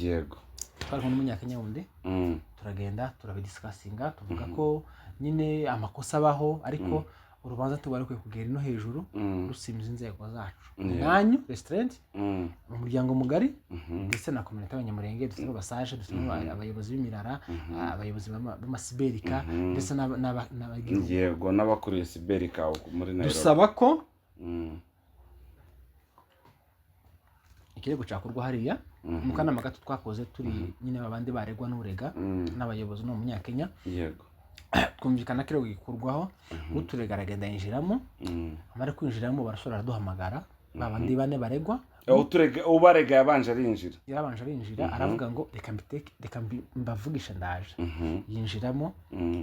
Twari kumwe n'umunyakenya wundi. Turagenda turabidiscussinga, tuvuga ko nyine amakosa abaho, ariko urubanza tuba rukwiye kugera ino hejuru, rusimbiza inzego zacu, mwanyu restaurant, mu muryango mugari, ndetse na communauté y'Abanyamurenge. Dufitemo abasaje, dufitemo abayobozi b'imirara, abayobozi b'amasiberika, ndetse n'abagihugu. Yego, n'abakuriye siberika muri Nairobi. Dusaba ko ikirego cyakorwa hariya mu kanama gato twakoze, turi nyine abandi baregwa n'urega n'abayobozi ni umunyakenya. Twumvikana ko ikirego gikurwaho, uturega aragenda yinjiramo. Amara kwinjiramo, barasubira baraduhamagara, ba bandi bane baregwa. Ubarega yabanje arinjira. Yarabanje arinjira, aravuga ngo reka mbiteke, reka mbavugishe, ndaje. Yinjiramo,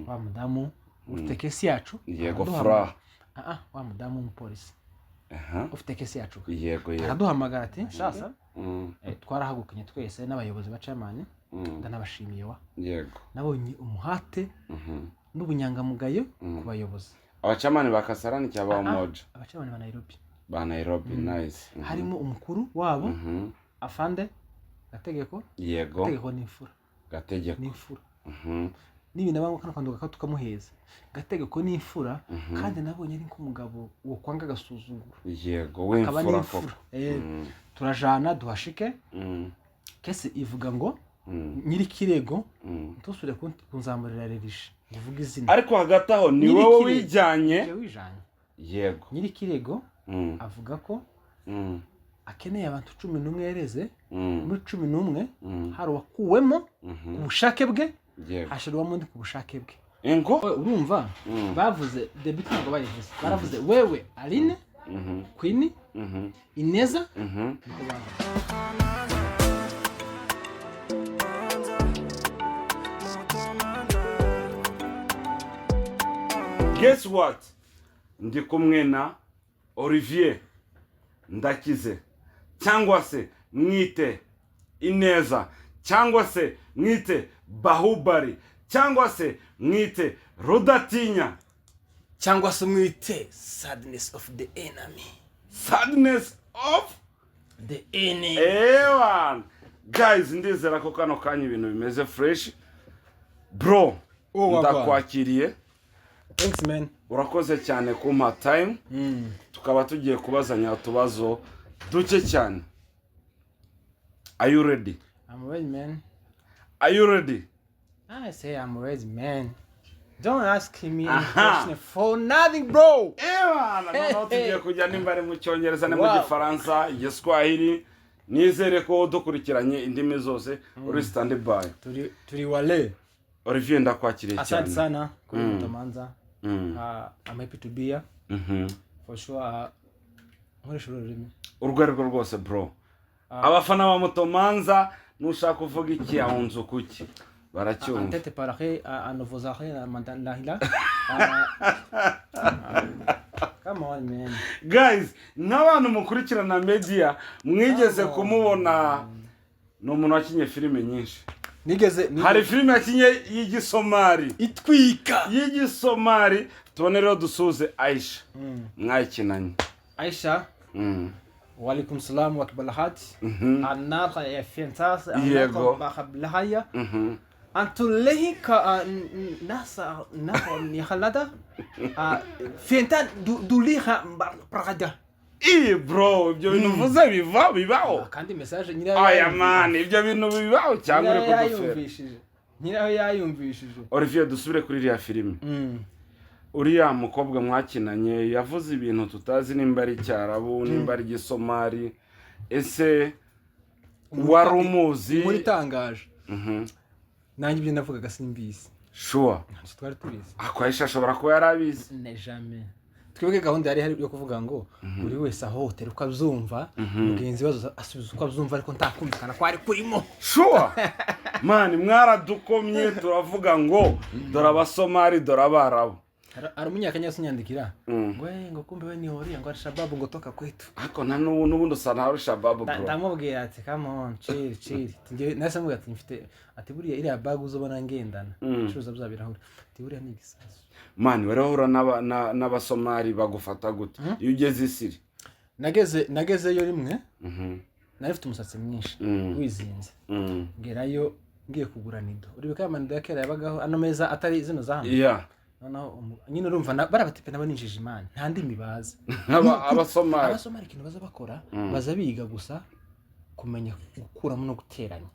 wa mudamu ufite case yacu araduhamagara. Furaha. Ah, ah, wa mudamu w'umupolisi ufite case yacu yego yego araduhamagara ati sasa, twarahagurukanye twese n'abayobozi ba chairman. Ndanabashimiye wa nabonye umuhate n'ubunyangamugayo ku bayobozi. Abachairman ba Kasarani cyangwa ba Ah, ah, Moja? Abachairman ba Nairobi. Ba Nairobi, nice. Harimo umukuru wabo, afande Gategeko. Gategeko ni imfura. Gategeko. Ni imfura. N'ibintu abangwa kano kantu tukamuheza. Gategeko ni imfura, kandi nabonye ari nk'umugabo wo kwanga agasuzuguro, akaba W'imfura n'imfura. koko. Turajana duhashike. Case ivuga ngo nyir'ikirego, ntusubire kunzamurira rerishe ngo uvuge izina. Ariko hagati aho ni Nyiri wowe kirego. wijyanye. Njye wijanye. Nyir'ikirego avuga ko akeneye abantu 11 yereze. Muri 11 hari uwakuwemo ku bushake bwe, hashyirwamo undi ku bushake bwe. Ingo. Wowe urumva, bavuze debit, ntabwo bayivuze, baravuze wewe, Aline, Queen, Ineza, niko bavuze. Guess what? Ndi kumwe na Olivier Ndakize, cyangwa se mwite Ineza, cyangwa se mwite Bahubali, cyangwa se mwite Rudatinya, cyangwa se mwite sadness of the enemy. Sadness of the enemy. Ewan guys, ndizera ko kano kanya ibintu bimeze fresh, bro. Oh, wagwan. Ndakwakiriye. Thanks, man. Urakoze cyane kumpa time. Tukaba tugiye kubazanya utubazo duke cyane. Are you ready? I'm ready, man. Are you ready? I say I'm ready, man. Don't ask me any Aha. question for nothing, bro. Ewana, noneho tugiye kujya nimba ari mu Cyongereza, ni mu Gifaransa, Igiswahili. Nizere ko dukurikiranye indimi zose, uri stand by. Turi wale. Olivier, ndakwakiriye Asante cyane. sana kuri Mutamanza. I'm happy to be here. For sure. Nkoresha ururimi. Urwo ari rwo rwose, bro. Abafana ba Mutomanza, nushaka kuvuga iki ahunze kuki baracyumva. Antete parare à nos arrêts la. Come on, man. Guys, nk'abantu mukurikirana media, mwigeze kumubona, ni umuntu wakinye filime nyinshi. Nigeze Hari filime yakinye y'igisomari. Itwika. Y'igisomari. Tubone rero dusuhuze Aisha mwayikinanye. Aisha. وعليكم السلام وكبلحات الناقة يا فينتاس. الناقة أنتو ليه ك ناس ناقة يخلدا فينتان دوليها برغدا. Ii bro, ibyo bintu uvuze biva bibaho? Kandi message nyirayo Aya man, ibyo bintu bibaho cyangwa uri nyirayo kudufera? Yayumvishije, nyirayo yayumvishije. Olivier, dusubire kuri iriya filime. Uriya mukobwa mwakinanye yavuze ibintu tutazi nimba ari Icyarabu, nimba ari Igisomari. Ese wari umuzi? Inkuru itangaje, nanjye ibyo navugaga simbizi. Ntabwo twari tubizi. Ako Aisha ashobora kuba yari abizi. Ne jamais. Twebwe gahunda yari ihari yo kuvuga ngo buri wese ahohotera uko abyumva, mugenzi we asubiza uko abyumva, ariko ntakumvikana ko ari kurimo. Sure man, mwaradukomye, turavuga ngo dore Abasomali, dore Abarabu. Hari umunyakenya wese unyandikira ngo "Eh, ngo kumbe we ni horiya ngo Alshababu ngo toka kwetu." Ariko nta n'ubu n'ubundi usa nkaho uri Shababu, bro. Ndamubwira ati come on, chill, chill. Ati njyewe nahise mubwira ati mfite, ati buriya iriya bag uzobona ngendana, icuruza bya birahuri, ati buriya ni igisasu. Man, wari wahura n'Abasomali bagufata gute iyo ugeze isiri? Nagezeyo rimwe. Nari mfite umusatsi mwinshi wizinze. Ngerayo ngiye kugura nido. Uribuka ya manido ya kera yabagaho, ano meza atari zino za hano? Yeah. Noneho nyine urumva bariya batipe nabo ninjije imana, nta ndimi bazi. Abasomali. Abasomali ikintu baza bakora, baza biga gusa kumenya gukuramo no guteranya.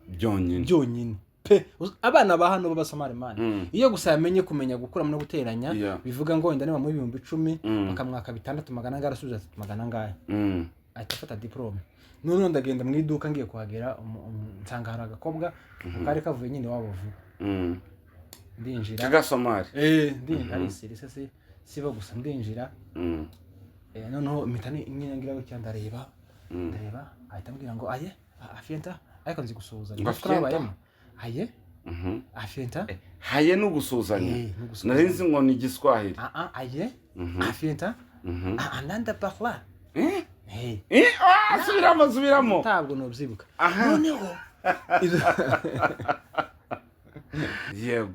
Byonyine. Byonyine pe. Abana ba hano b'abasomali, man, iyo gusa yamenye kumenya gukuramo no guteranya, bivuga ngo wenda niba mu 10,000, bakamwaka 6 magana angahe, arasubiza 3 magana angahe, ahita afata diplôme. Noneho ndagenda mu iduka, ngiye kuhagera nsanga hari agakobwa kari kavuye nyine iwabo vuba. Ndinjira. Kagasomali. Ndinjira ari siri se sibo gusa, ndinjira. Noneho mpita nyine ngira gutya, ndareba, ndareba, ahita ambwira ngo aye afienta, ariko nzi gusuhuzanya. Ngo Kuko twabayemo. afienta? Aye, afienta. Haye ni ugusuhuzanya. Ni ugusuhuzanya. Nari nzi ngo ni Igiswahili. Ah ah, aye, afienta. Ah, ananda parla. Eh? Eh. Eh, ah, subiramo, subiramo. Ntabwo nobyibuka. Aha. Noneho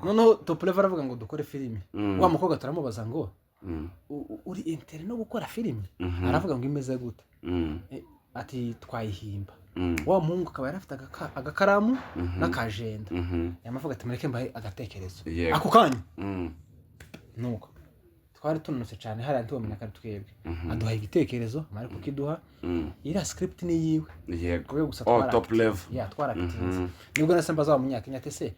noneho Top Level aravuga ngo dukore filime. Wa mukobwa turamubaza ngo uri intéressé no gukora filime? Aravuga ngo imeze gute? Ati twayihimba. Wa muhungu akaba yari afite agakaramu n'akajenda. Yamavuga ati mureke mbahe agatekerezo. Ako kanya nuko twari tunanutse cyane hariya, ntiwamenya ko ari twebwe. Aduha igitekerezo, amara kukiduha, iriya script ni yiwe. Kubera gusa Oh, Top Level. Ya, twarakitinze. Nibwo nase mbaza wa munyakenya ati se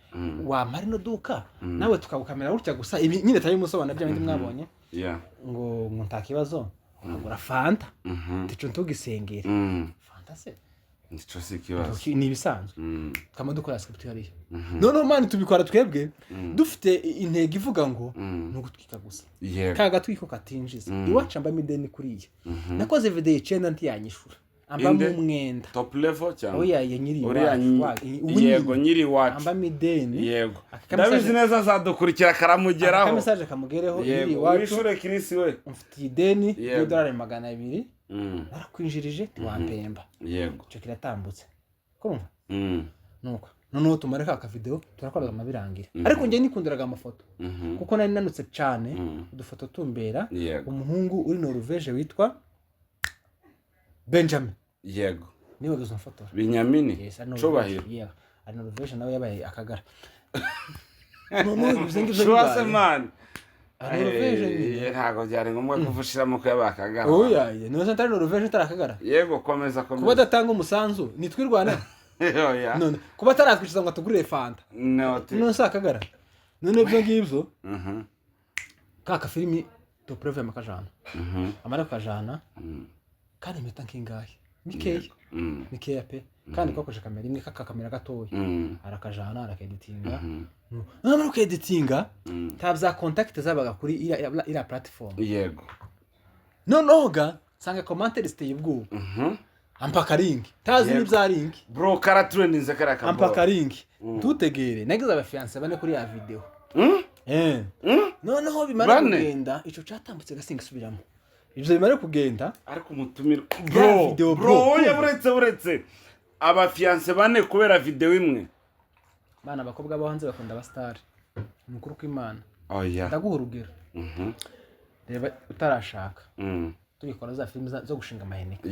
wamara ino duka nawe tukagukamera gutya gusa, ibi nyine turabimusobanura, bya bindi mwabonye, ngo nta kibazo, ukagura fanta, tico ntugisengere. Fanta se? Nico si ikibazo. Ni ibisanzwe. Tukaba dukora script hariya. Noneho man, tubikora twebwe dufite intego ivuga ngo ni ugutwika gusa. Ka gatwiko katinjiza. Iwacu ambamo ideni kuriya. Nakoze video 9 ntiyanyishura, ambamo Inde? umwenda. Top Level cyangwa? Oya, ya nyiri Uriya iwacu. Ubu Yego, nyine. nyiri iwacu. Ambamo ideni. Aka Ndabizi neza azadukurikira, karamugeraho. Aka message kamugereho, nyiri iwacu. Wishure Chris we. Umfitiye ideni y'idolari 200. Narakwinjirije, ntiwampemba. Icyo kiratambutse, kurumva? Nuko noneho tumare ka kavideo turakora amabirangira, ariko njye nikundiraga amafoto kuko nari nanutse cyane, udufoto tumbera. Umuhungu uri Norvege witwa Benjamin niwe gusa umfotora. Binyamini. Yes, ari Norvege. Cubahiro. Yeah, ari Norvege, nawe yabaye akagara. Noneho ibyo ngibyo Shuwase bibaye. man. Ari Norvege nyine. Ntabwo byari ngombwa ko ushiramo ko yabaye akagara. Oya, niba atari Norvege, atari akagara. Yego, komeza, Kuba komeza. adatanga umusanzu nitwirwana. Oya. None kuba ataratwishyuza ngo atugurire fanta, No, none si akagara? None ibyo ngibyo, ka kafilimi Top Level amakajana, amara kukajana, kandi impeta nk'ingahe, mikeya, mikeya pe, kandi twakoresha kamera imwe, kaka kamera gatoya. Arakajana, arakeditinga. Namara ukeditinga, nta bya contact zabaga kuri iriya platform. Noneho ga nsanga commentaire ziteye ubwoba. Ampa akaringi tazi n'ibya link. Bro, karatureninze kariya Ampa kaboro. akaringi. Ntutegere, nagize abafiancé bane kuri ya video. Noneho bimara Bane? kugenda, ico catambutse gasinga isubiramo, ivyo bimara kugenda. Ariko umutumire Ya bro, video, bro, bro. oya, buretse, buretse, abafiancé bane kubera video imwe? Bana, abakobwa bo hanze bakunda abasitari, ni ukuri kw'Imana. Oya. Ndaguha urugero. Reba utarashaka, tubikora za filimi zo gushinga amaheneka.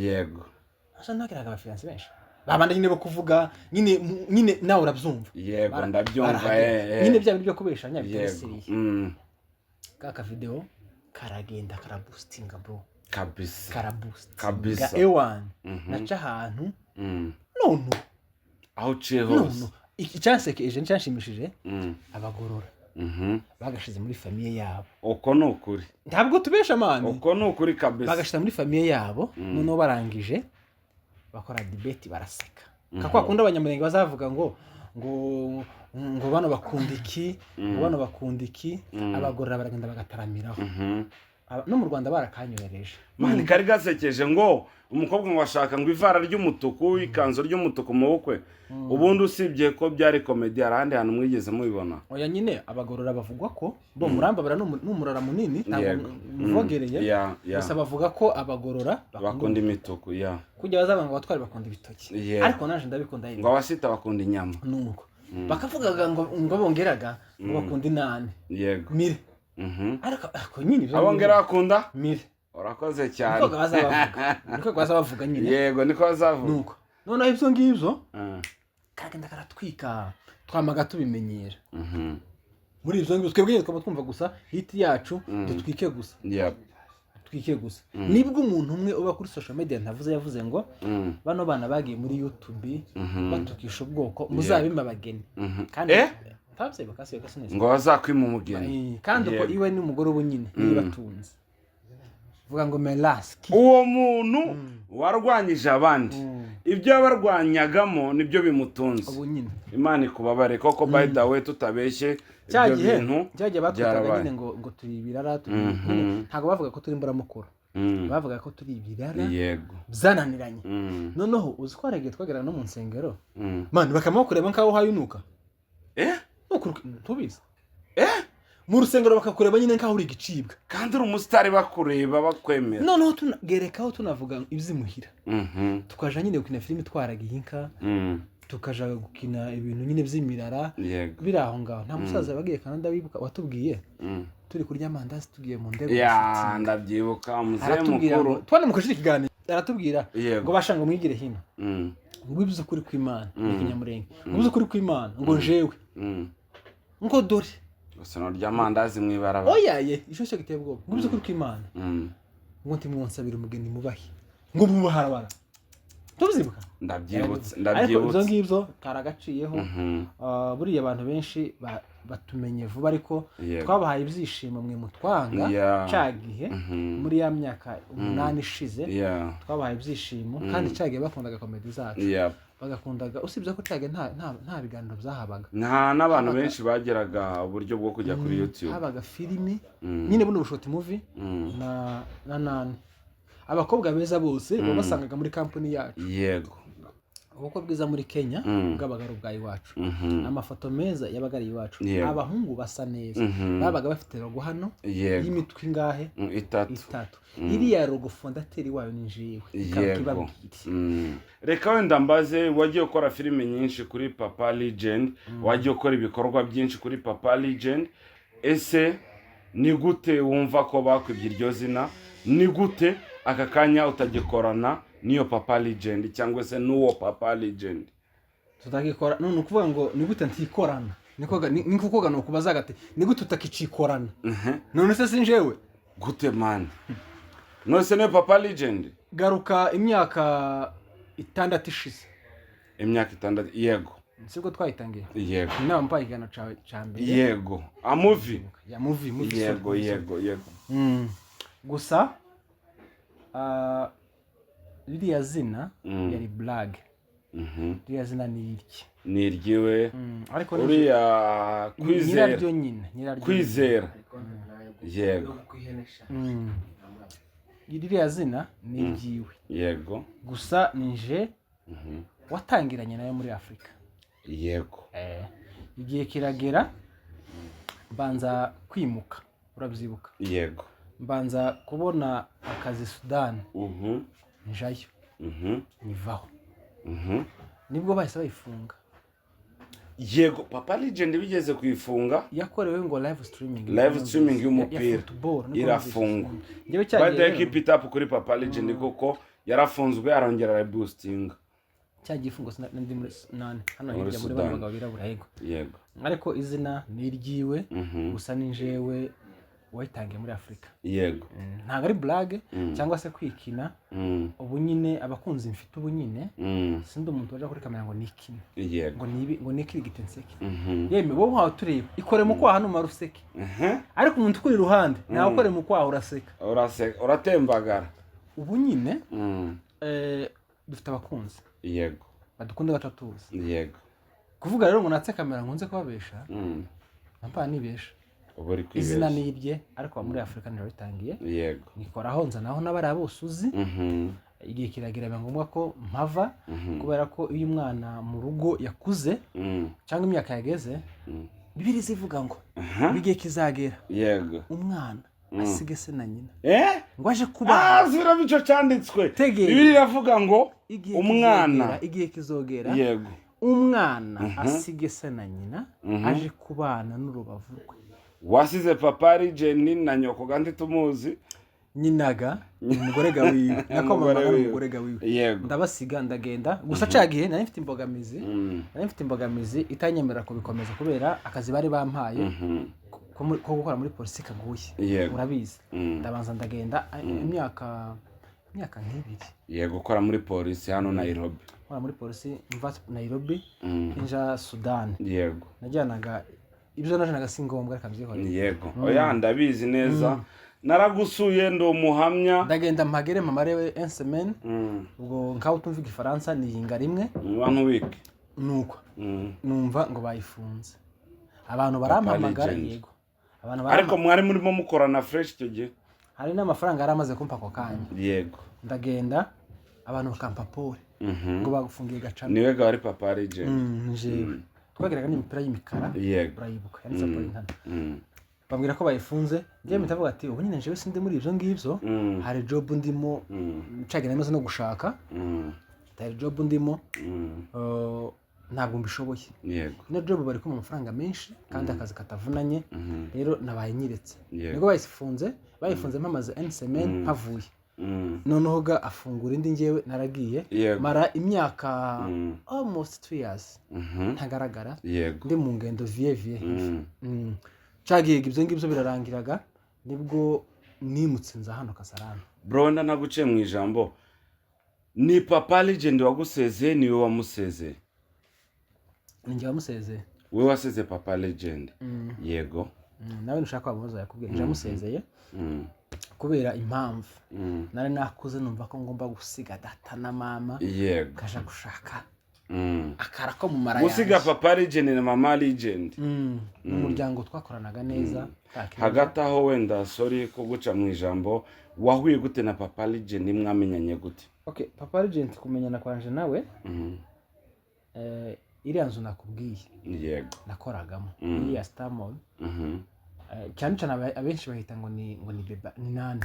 Asa nagiraga abafiancé benshi, babandi nyine bo kuvuga nyine nyine nawe urabyumva. Yego, ndabyumva. Barahagera. Nyine bya bintu byo kubeshanya bitari sérieux. Ka kavideo karagenda karaboostinga, bro. Kabisa. Karaboostinga. Ewan, naca ahantu none Aho uciye hose. None icyansekeje n'icyanshimishije, abagorora bagashize muri famille yabo. Uko ni ukuri. Ntabwo tubesha, man. Uko ni ukuri kabisa. Bagashyira muri famille yabo. Noneho barangije bakora debate, baraseka ka kwa kundi abanyamurenge bazavuga ngo bano bakunda iki, ngo bano bakunda iki. Abagorora baragenda bagataramiraho. No mu Rwanda barakanyohereje. Man, kari gasekeje, ngo umukobwa ngo ashaka ngo ivara ry'umutuku, ikanzu ry'umutuku mu bukwe. Ubundi usibye ko byari comedy, hari ahandi hantu mwigeze mubibona? Oya nyine, abagorora bavugwa ko bo murambabara ni umurara munini, ntabwo muvogereye. Gusa bavuga ko abagorora bakunda imituku ya kujya bazavuga ngo abatwari bakunda ibitoki. Ariko naje ndabikunda. Ngo abasita bakunda inyama. Nuko bakavugaga ngo bongeraga ngo bakunda inani mire. Ariko nyine ibyo Abongera bakunda mire. Urakoze cyane. Niko bazabavuga, niko bazabavuga nyine. Yego, niko bazavuga. Nuko noneho ibyo ngibyo karagenda karatwika, twamaga tubimenyera. Muri ibyo ngibyo twebwe nyine twaba twumva gusa hit yacu, dutwike gusa, dutwike gusa. Nibwo umuntu umwe uba kuri social media ntavuze yavuze ngo bano bana bagiye muri YouTube batukisha ubwoko, muzabime abageni. Kandi ntabyibuka se kasi neza. Ngo bazakwima umugeni. Kandi uko iwe n'umugore ubu nyine niba batunze, vuga ngo melaski. Uwo muntu warwanyije abandi, ibyo yabarwanyagamo nibyo bimutunze. Ubu nyine. Imana ikubabare koko. By the way, tutabeshye, Cya ibyo gihe bintu cya gihe batwitaga byarabaye. nyine ngo turi ibirara, turi nyine, ntabwo bavuga ko turi imburamukoro, bavuga ko turi ibirara byananiranye. Noneho uzi ko hari igihe twageraga no mu nsengero, man, bakaba bakureba nk'aho uhaye unuka. Ntubizi? Mu rusengero bakakureba nyine nk'aho uri igicibwa. Kandi uri umusitari, bakureba, bakwemera. Noneho tunagerekaho tunavuga iby'imuhira, tukaja nyine gukina filime twaragiye inka, tukaja gukina ibintu nyine by'imirara biri aho ngaho. Nta musaza wagiye Canada wibuka watubwiye turi kurya amandazi tugiye mu ndege Ya, gushutinga? ndabyibuka, umuzehe Aratubwira ngo mukuru. twanamukoresheje ikiganiro, aratubwira ngo basha ngo mwigire hino, ngo iby'ukuri kw'Imana ni Kinyamurenge, ngo iby'ukuri kw'Imana, ngo njewe ngo dore Gusa nurya amandazi mu ibarabara. Oya ye, ishusho giteye ubwoba, ngo iby'ukuri kw'Imana, ngo ntimwonsabire umugeni mubahe, ngo mubaharabara. Tubyibuka? Ndabyibutse. Ariko ibyo Ndabyibutse. ngibyo karagaciyeho. Ah, buriya abantu benshi batumenye vuba, ariko twabahaye ibyishimo mwe mutwanga ca gihe muri ya myaka 8 ishize. Twabahaye ibyishimo, kandi ca gihe bakundaga comedy zacu, bagakundaga, usibye ko ca gihe nta biganiro byahabaga. Nta n'abantu benshi bageraga uburyo bwo kujya kuri YouTube. Habaga filimi nyine, buno bushort movie na nani, abakobwa beza bose wabasangaga muri kampani yacu. Ubukwe bwiza muri Kenya bwabaga ari ubwa iwacu. Amafoto meza yabaga ari iwacu. Abahungu basa neza babaga bafite logo hano y'imitwe ingahe? Itatu. Itatu. Iriya logo fondateur wayo ni jewe, ikaba ibabwire. Reka wenda mbaze, wagiye ukora filime nyinshi kuri Papa Legend, wagiye ukora ibikorwa byinshi kuri Papa Legend. Ese ni gute wumva ko bakwibye iryo zina? Ni gute aka kanya utagikorana n'iyo Papa Legend cyangwa se n'uwo Papa Legend? Tutagikora none ukuvuga ngo ni gute ntikorana? Ni kukoga ni ukubaza gate, ni gute utakicikorana none se si njyewe? Gute man? None se niyo Papa Legend? Garuka imyaka 6 ishize. Imyaka 6, yego. Sibwo twayitangiye? Yego. Inama mpaye ikiganiro cyawe cya mbere. Yego, a movie. Ya movie, movie, sorry, movie, sorry. Yego. Gusa ririya zina yari blague. Ririya zina ni irye. Ni iryiwe. Ariko Uriya Kwizera. Nyiraryo nyine, nyiraryo. Kwizera, yego. Ririya zina ni iryiwe. Gusa ni nje watangiranye nayo muri Afurika. Igihe kiragera mbanza kwimuka, urabyibuka? Yego. Mbanza kubona akazi Sudani, njayo, nyivaho. Nibwo bahise bayifunga. Yego, Papa Legend bigeze kuyifunga. Yakorewe ngo live streaming. Live streaming y'umupira. Ya football, niko. Irafungwa. Njyewe cya By gihe the rero- keep it up kuri Papa Legend, kuko yarafunzwe arongera araboostinga. Cya gifungo ndi muri nane hano Muri hirya muri bano Sudani. bagabo birabura, yego. Ariko izina ni iryiwe. Gusa ni njyewe wayitangiye muri Afurika. Ntabwo ari blague cyangwa se kwikina. Ubu nyine abakunzi mfite ubu nyine, sindi umuntu waje kuri kamera ngo nikine, ngo nibi, ngo nikirigite nseke. Yemwe, wowe wawe tureba, ikore mu kwaha numara useke. Ariko umuntu ukuri iruhande nawe ukore mu kwaha uraseka. Uraseka, uratembagara. Ubu nyine dufite abakunzi badukunda batatuzi. Kuvuga rero ngo natse kamera nkunze kubabesha, mpampa nibesha. Uba uri Izina kwibeshya. ni irye, ariko aba muri Afurika niho ritangiye. Nikoraho nzanaho n'abariya bose uzi. Igihe kiragira biba ngombwa ko mpava, kubera ko iyo umwana mu rugo yakuze cyangwa imyaka yageze, Bibiliya ivuga ngo igihe kizagera umwana asige se na nyina ngo aje kuba Ah, subiramo icyo cyanditswe. Tegera. Bibiliya iravuga ngo Igihe umwana kizogera, igihe kizogera umwana asige se na nyina aje kubana n'urubavu rwe. Wasize Papa Legend na nyoko kandi tumuzi. Nyinaga umugore ga wiwe, nako Umugore mama wiwe. Umugore ga wiwe. Ndabasiga ndagenda. Gusa ca gihe nari mfite imbogamizi, nari mfite imbogamizi itanyemerera kubikomeza kubera akazi bari bampaye ko gukora muri polisi kagoye. Urabizi. Ndabanza ndagenda imyaka nk'ibiri. Yego, ukora muri polisi hano Nairobi. Nkora muri polisi, mva Nairobi nja Sudani. Najyanaga ibyo najyanaga si ngombwa, reka mbyihorere. Yego, oya, ndabizi neza, naragusuye, ndi umuhamya. Ndagenda mpagere mpamare une semaine. Ubwo nkaho utumva Igifaransa, nihinga rimwe. One week. Nuko numva ngo bayifunze, abantu barampamagara. Legend. Yego, abantu Ariko barampamagara. mwari murimo mukorana fresh icyo gihe? Hari n'amafaranga yari amaze kumpa ako kanya. Ndagenda, abantu bakampa pole ngo bagufungiye gacana. Niwe ga wari Papa Legend? Jewe twageraga n'imipira y'imikara. Urayibuka, yanditse pole nkana. Bambwira ko bayifunze. Njyewe mpita mvuga ati ubu nyine njyewe sindi muri ibyo ngibyo. Hari job ndimo, ncagira namaze no gushaka. Hari job ndimo, ntabwo mbishoboye. Ino job bari kumpa amafaranga menshi kandi akazi katavunanye. Rero nabaye nyiretse. Nibwo bayifunze, bayifunze mpamaze une semaine mpavuye. Noneho ga afungura indi, njyewe naragiye. Mara imyaka almost 2 years ntagaragara. Ndi mu ngendo vie vie. Cagiye ibyo ngibyo birarangiraga, nibwo nimutse nza hano Kasarani. Bro, wenda naguciye mu ijambo, ni Papa Legend wagusezeye, niwe wamusezeye? Ni njye wamusezeye. We waseze Papa Legend? Yego. Nawe nushaka wamubaza yakubwira. Njye wamusezeye kubera impamvu nari nakuze, numva ko ngomba gusiga data na mama kaja gushaka akara ko mu mara Gusiga yanjye. Papa Legend na Mama Legend. Ni umuryango twakoranaga neza, nta kibazo. Hagati aho wenda, sorry ko guca mu ijambo, wahuye gute na Papa Legend? Mwamenyanye gute? Okay, Papa Legend, kumenyana kwanje nawe, iriya nzu nakubwiye nakoragamo, iriya Star Mall, cyane cyane abenshi bahita ngo ni beba, ni nani,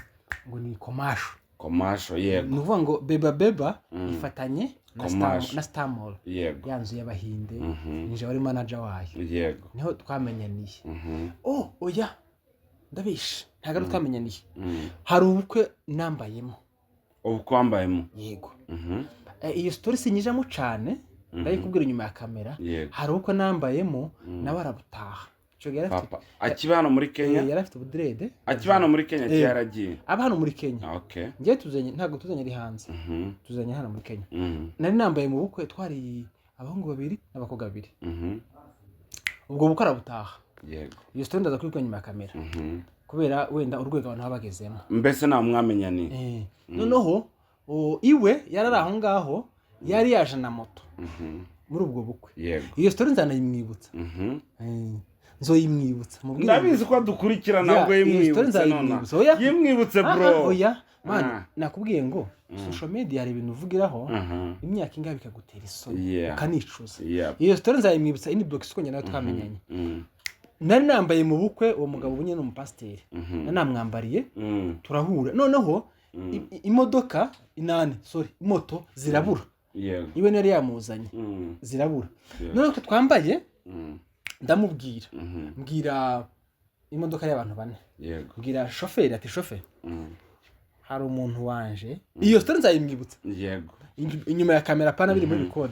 ngo ni komasho. Komasho, yego. Ni ukuvuga ngo Beba Beba ifatanye na Star, Komasho. na Star Mall, ya nzu y'Abahinde. Nije wari manager wayo. Niho twamenyaniye. Oh oya, ndabishe, ntabwo ari twamenyaniye. Hari ubukwe nambayemo. Ubu kwambayemo? Yego. Iyo story sinyijamo cane, ndayikubwira inyuma ya kamera. Hari ubukwe nambayemo, nawe arabutaha. Ico gihe yari afite Papa akiba hano muri Kenya? Yari afite ubudrede. Akiba hano muri Kenya? Yaragiye? Aba hano muri Kenya. Njyewe tuzanye, ntabwo tuzanye ari hanze. Tuzanye hano muri Kenya. Nari nambaye mu bukwe, twari abahungu babiri n'abakobwa babiri. Ubwo bukwe arabutaha. Iyo story ndaza kubikora nyuma ya kamera kubera wenda urwego abantu baba bagezemo. Mbese nta mwamenyaniye? Noneho iwe yari ari aho ngaho, yari yaje na moto muri ubwo bukwe. Iyo story nzanayimwibutsa. Nzoyimwibutsa mubwire. Ndabizi ko dukurikira. Ya, Ntabwo iyo story yimwibutse nona. nzayimwibutsa. Oya. Yimwibutse, bro. Oya man, nakubwiye ngo social media hari ibintu uvugiraho imyaka ingahe bikagutera isoni, ukanicuza. Iyo story nzayimwibutsa inbox, uko njye nawe twamenyanye. Nari nambaye mu bukwe, uwo mugabo ubu nyine ni umupasiteri. Nari namwambariye, turahura. Noneho imodoka inani, sorry, moto zirabura. Iwe niyo yari yamuzanye. Zirabura. Noneho twe twambaye, ndamubwira, mbwira imodoka y'abantu bane, mbwira shoferi ati shoferi, hari umuntu wanje. Iyo story nzayimwibutsa inyuma ya kamera, pana biri muri record.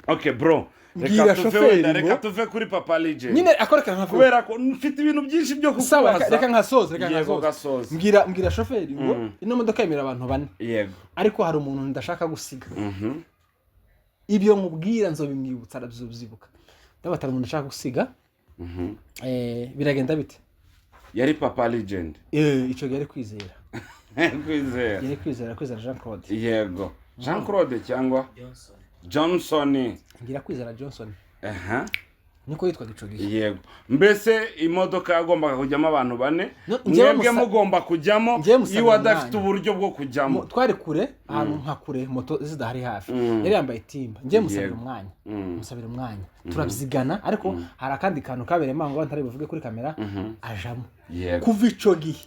Okay bro, reka Mbwira tuve shoferi wenda, reka tuve kuri Papa Legend. Nyine akora akantu nkavuga. Kubera ko mfite ibintu byinshi byo Sawa, kukubaza. reka nkasoza, reka nkasoza. Gasoza. Mbwira shoferi ngo ino modoka yemera abantu bane, ariko hari umuntu ndashaka gusiga. Ibyo nkubwira nzobimwibutsa, arabyibuka. Ndabata hari umuntu ndashaka gusiga. Biragenda bite? Yari Papa Legend? Icyo gihe yari Kwizera. Kwizera. Yari Kwizera, Kwizera Jean Claude. Yego, Jean Claude cyangwa Johnson. Ngira Kwizera Johnson. Aha. Niko yitwaga ico gihe. Yego, mbese imodoka yagombaga kujyamo abantu bane, No, njyewe mwebwe mugomba kujyamo, njyewe musabira iwe adafite umwanya. uburyo bwo kujyamo. Twari kure, ahantu nka kure, moto zidahari hafi. Yari yambaye timba, njyewe musabira umwanya. Musabira umwanya, turabyigana. Ariko hari akandi kantu kabereyemo aho ngaho ntari buvuge kuri kamera, ajamo. Kuva ico gihe,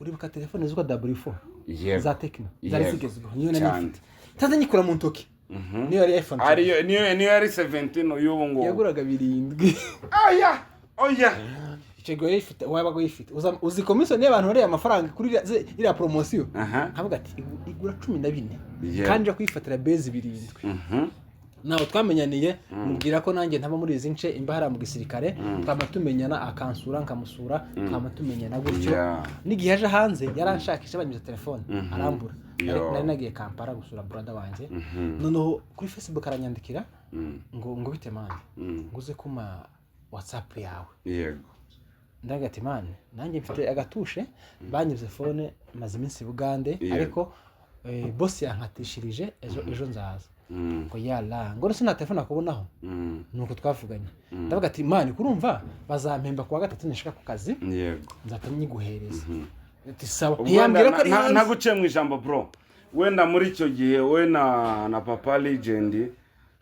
uribuka telefone zitwa W4 za Tecno zari zigezweho? Niyo nari mfite, ntaza nyikura mu ntoki, niyo yari iPhone. Ariyo niyo yari 17 y'ubu ngubu. Yaguraga 7. Aya, oya. Icyo gihe wayifite, wabaga uyifite. Uzi commission y'abantu bariya amafaranga kuri iriya promotion? Nkavuga ati igura 14, kandi nja kuyifatira bezi 7. Ntabwo twamenyaniye, mubwira ko nanjye ntaba muri izi nce, imba hariya mu gisirikare. Twaba tumenyana, akansura nkamusura, twaba tumenyana gutyo. N'igihe aje hanze yaranshakisha, banyuze telefone arambura. Nari nagiye Kampala gusura brother wanjye. Noneho kuri Facebook aranyandikira ngo bite man, ngo uze kuma WhatsApp yawe. Ndavuga ati man, nanjye mfite agatushe, banyuze phone, maze iminsi i Bugande, ariko boss yankatishirije ejo, ejo nzaza. Ngo yala, ngo nese nta telefone akubonaho? Nuko twavuganye. Ndavuga ati man, kurumva bazampemba kuwa gatatu nishaka ku kazi, nzahita nyiguhereza. Ati sawa. Ubwo Ntiyambwira ko wenda ari hanze. Ntaguciye mu ijambo bro, wenda muri icyo gihe we na Papa Legend,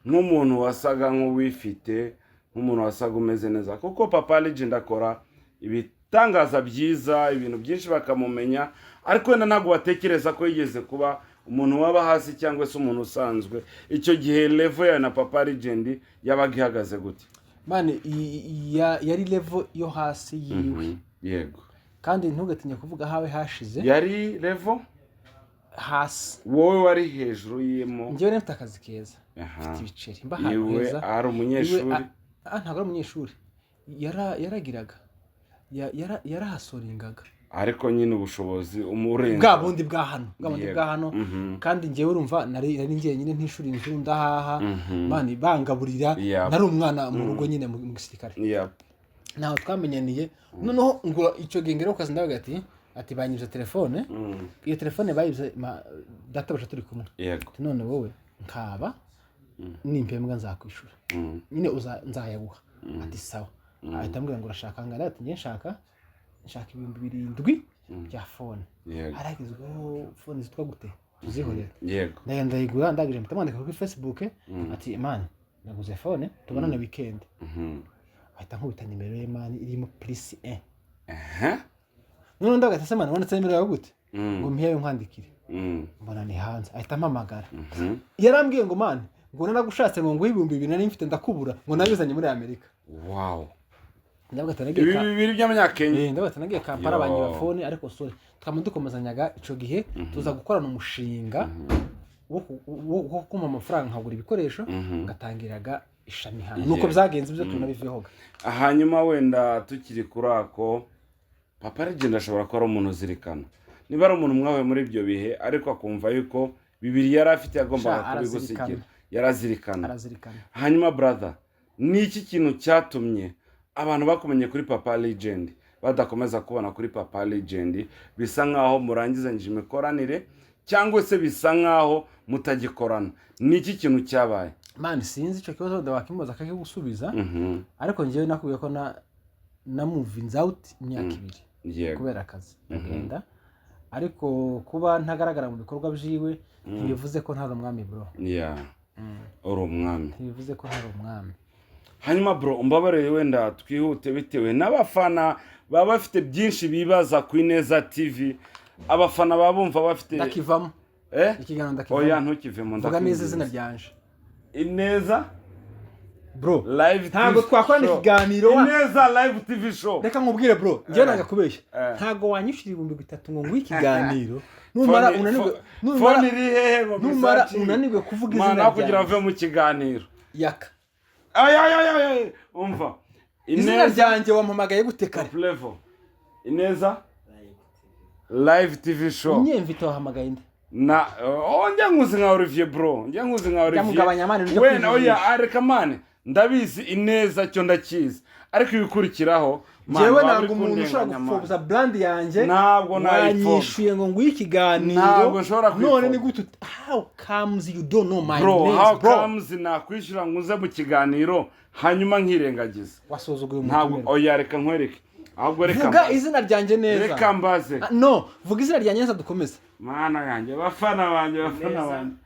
nk'umuntu wasaga nk'uwifite, nk'umuntu wasaga umeze neza, kuko Papa Legend akora ibitangaza byiza, ibintu byinshi bakamumenya, ariko wenda ntabwo batekereza ko yigeze kuba umuntu waba hasi cyangwa se umuntu usanzwe. Icyo gihe level yawe na Papa Legend yabaga ihagaze gute? Man, yari level yo hasi yiwe. Kandi ntugatinye kuvuga ahawe hashize. Yari level Hasi. Wowe wari hejuru yimo? Njyewe nari mfite akazi keza, mfite ibiceri, mba ahantu Iwe heza. ari umunyeshuri? Iwe, ntabwo ari umunyeshuri. Yaragiraga yarahasoringaga. Ariko nyine ubushobozi umurenze. Bwa bundi bwa hano, bwa bundi bwa hano. Kandi njyewe urumva nari njyenyine, ntishura inzu, ndahaha, man, bangaburira. Nari umwana mu rugo nyine mu gisirikare. Ntaho twamenyaniye. Noneho ngo icyo gihe ngera ku kazi, ndavuga ati banyibye telefone. Iyo telefone bayibye databuja turi kumwe. Ati none wowe nkaba nimpembwa nzakwishura, nyine nzayaguha. Ati sawa. Ahita ambwira ngo urashaka angana? Ati njye nshaka 7000 bya phone. Haragezweho phone zitwa gute, tuzihorera. Ndagenda ndayigura, ndangije mpita mwandika kuri Facebook ati man, naguze phone, tubonane weekend. Ahita nkubita nimero ye man, irimo plus 1. Noneho ndavuga ati ese man, wanditse nimero yawe gute? Ngo mpiyayo nkwandikire. Mbona ni hanze, ahita ampamagara. Yarambwiye ngo man, ngo naragushatse ngo nguhe 2000 nari mfite ndakubura, ngo nabizanye muri Amerika. Ndavuga ati nagiye Ibi bibiri by'amanyakenya? Ndavuga ati nagiye Kampala, Yo. banyiba phone, ariko sorry. Twama dukomezanyaga. Ico gihe tuza gukorana umushinga wo kumpa amafaranga nkagura ibikoresho, ngatangiraga ishami hano. Nuko byagenze ibyo, tunabivehoga. Hanyuma wenda tukiri kuri ako, Papa Legend ashobora kuba ari umuntu uzirikana, niba ari umuntu mwahuye muri ibyo bihe, ariko akumva yuko bibiri yari afite yagombaga Sha, kubigusigira. arazirikana. Yarazirikana. Arazirikana. Hanyuma brother, ni iki kintu cyatumye abantu bakumenye kuri Papa Legend badakomeza kubona kuri Papa Legend? Bisa nkaho murangizanyije imikoranire, cyangwa se bisa nkaho mutagikorana. Ni iki kintu cyabaye? Man, sinzi icyo kibazo, wenda wakimubaza akakigusubiza. Ariko njyewe nakubwiye ko na moving out imyaka 2 kubera akazi, ndagenda. Ariko kuba ntagaragara mu bikorwa byiwe ntibivuze ko ntari umwami bro. Yeah, uri umwami. Ntibivuze ko ntari umwami. Hanyuma bro, umbabarire wenda twihute bitewe n'abafana baba bafite byinshi bibaza ku Ineza TV. Abafana baba bumva bafite Ndakivamo. Eh? Ikiganiro ndakivamo. Oya, ntukivemo. Vuga neza izina Ndakwinginze. ryanje. Ineza Bro, Live ntabwo TV twakorana Show. ikiganiro Ineza Live TV Show. Reka nkubwire bro, njyewe nanga kubeshya. Ntabwo wanyishyura 3000 ngo nguhe ikiganiro, numara unanirwe numara Phone iri hehe ngo numara bisaci? unanirwe kuvuga izina Mana, kugira ryanjye. ave mu kiganiro. Yaka. Ay, ay, ay, ay, ay. Umva. Izina Ineza ryanjye, wampamagaye gute kare? Top level. Ineza Live TV Show. Unyemvita, wahamagaye nde? Na oh, njya nkuzi nka Olivier bro, njya nkuzi nka Olivier. Mugabanya man, ujya Wenda kwijijisha. oya, areka man, ndabizi Ineza cyo ndakizi, ariko ibikurikiraho man, Njyewe waba ntabwo uri umuntu ushobora kundenganya, man. gupfobya brand yanjye. Ntabwo nayipfobya. Wanyishuye ngo nguhe ikiganiro. Ntabwo nshobora None kuyipfobya. ni gute how comes you don't know my Bro, names, how bro? comes nakwishyura ngo uze mu kiganiro hanyuma nkirengagiza? Wasuzuguye Ntabwo umutumire. oya, reka nkwereke ahubwo, reka Vuga mbaze. izina ryanjye neza. Reka mbaze. Ah, no, vuga izina ryanjye neza dukomeze. Mana yanjye, bafana banjye, bafana Neza. banjye.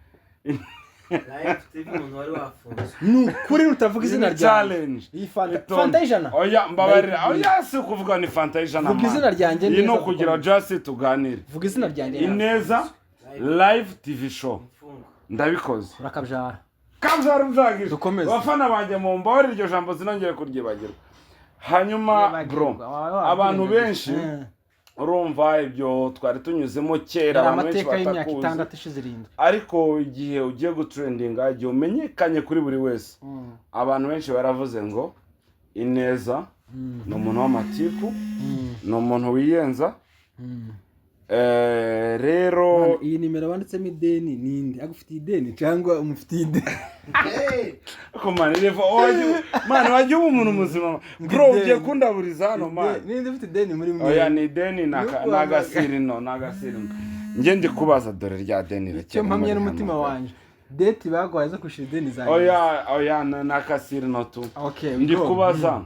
Live TV, umuntu wari wafunzwe. Ni ukuri utavuga izina Ni ryanjye. challenge. Iyi fanta, Itonde. fanta y'ijana. Oya, mbabarira. Ndayikubwiye. Oya, si ukuvuga ni fanta y'ijana, Vuga man. izina ryanjye Iyi ni neza, ukugira dukomeze. just tuganire. Vuga izina ryanjye neza. Ineza Live TV Show. Imfungwa. Ndabikoze. Urakabyara. Kabyara ubyagije. Dukomeze. Bafana banjye, mumbabarire, iryo jambo sinongere kuryibagirwa. Hanyuma bro, abantu benshi urumva ibyo twari tunyuzemo kera, yari abantu benshi amateka y'imyaka batakuzi. 6 ishize 7. Ariko igihe ugiye gutrendinga, igihe umenyekanye kuri buri wese, abantu benshi baravuze ngo Ineza ni umuntu w'amatiku, ni umuntu wiyenza. Rero iyi nimero banditsemo ideni ni inde? Agufitiye ideni cyangwa umufitiye ideni? Ko man, reva man, wajya uba umuntu muzima bro, ugiye kundaburiza hano man. Ninde ufite ideni muri mwe? Oya, ni ideni ni Nuko agasirino, ni agasirino. Njye ndi kubaza, dore rya deni Icyo riracyari mpamya muri n'umutima hano. wanjye, date baguhaye zo kwishyura ideni zanjye. Oya oya, ni akasirino tu. Okay, Ndi go. kubaza,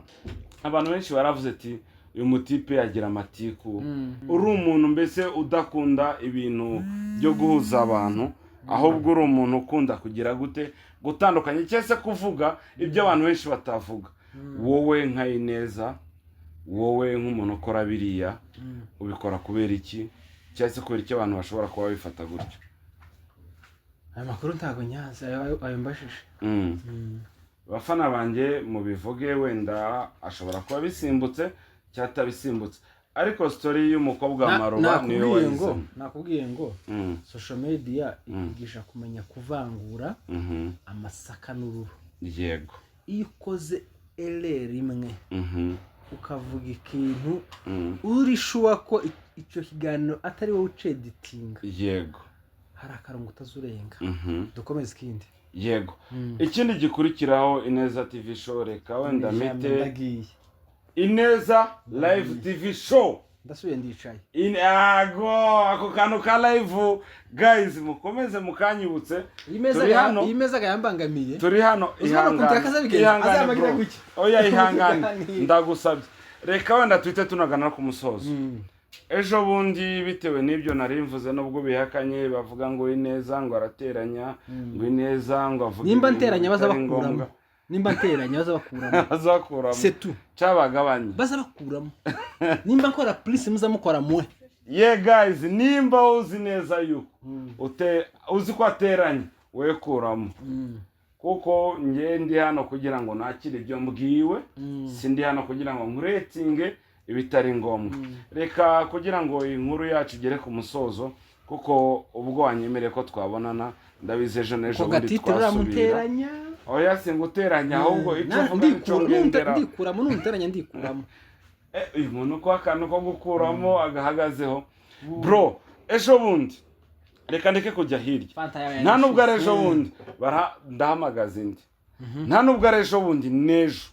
abantu benshi baravuze ati uyu mutipe agira amatiku, uri umuntu mbese udakunda ibintu byo guhuza abantu, ahubwo uri umuntu ukunda kugira gute, gutandukanya cyangwa se kuvuga ibyo abantu benshi batavuga. Wowe nka Ineza, wowe nk'umuntu ukora biriya, ubikora kubera iki, cyangwa se kubera iki abantu bashobora kuba bifata gutyo? Aya makuru ntabwo nyazi, ayo mbajije. Abafana banjye mubivuge, wenda ashobora kuba bisimbutse cyangwa atabisimbutse, ariko story y'umukobwa wa Maruba niyo Nakubwiye ngo wahisemo. Nakubwiye ngo social media ikwigisha kumenya kuvangura amasaka n'ururo. Iyo ukoze erreur imwe, ukavuga ikintu uri sure ko icyo kiganiro atari wowe uceditinga, hari akarongo utazurenga. Dukomeze ikindi. Yego, ikindi gikurikiraho, Ineza TV Show, reka wenda mpite Ndagiye. Ineza Live TV Show. Ndasubiye ndicaye. Ago ako kantu ka live, guys, mukomeze mukanyibutse. Iyi meza Turi hano. iyi meza yambangamiye. Turi hano. Uzi hano Ihangane, kuntu akazabigenza? ihangane Azamagira bro. gutya. Oya, ihangane, Ihangane. ndagusabye, reka wenda tuhite tunagana ku musozo. Ejo bundi, bitewe n'ibyo nari mvuze, nubwo bihakanye, bavuga ngo Ineza ngo arateranya, ngo Ineza ngo avuga Nimba ibintu nteranya baza bitari bakuramo. ngombwa. Nimba nteranya baza bakuramo. Bazakuramo. C'est tout. Cyabagabanye. Baza bakuramo. Nimba nkora plus, muza mukora mwe. Ye guys, nimba uzi neza yuko uzi ko ateranye, we kuramo, kuko njye ndi hano kugira ngo nakire ibyo mbwiwe, si ndi hano kugira ngo nkuretinge ibitari ngombwa. Reka kugira ngo inkuru yacu igere ku musozo, kuko ubwo wanyemereye ko twabonana, ndabizi ejo n'ejo Ko bundi gatite twasubira. uramuteranya. Oya, singuteranya, ahubwo icyo mvuga nicyo ngendera. Ndikuramo, numuteranya ndikuramo. Uyu muntu ko akantu ko gukuramo agahagazeho bro. Ejo bundi, reka ndeke kujya hirya. Fanta yawe Nta nubwo ari ejo yarashize. bundi, ndahamagaza indi. Nta nubwo ari ejo bundi, n'ejo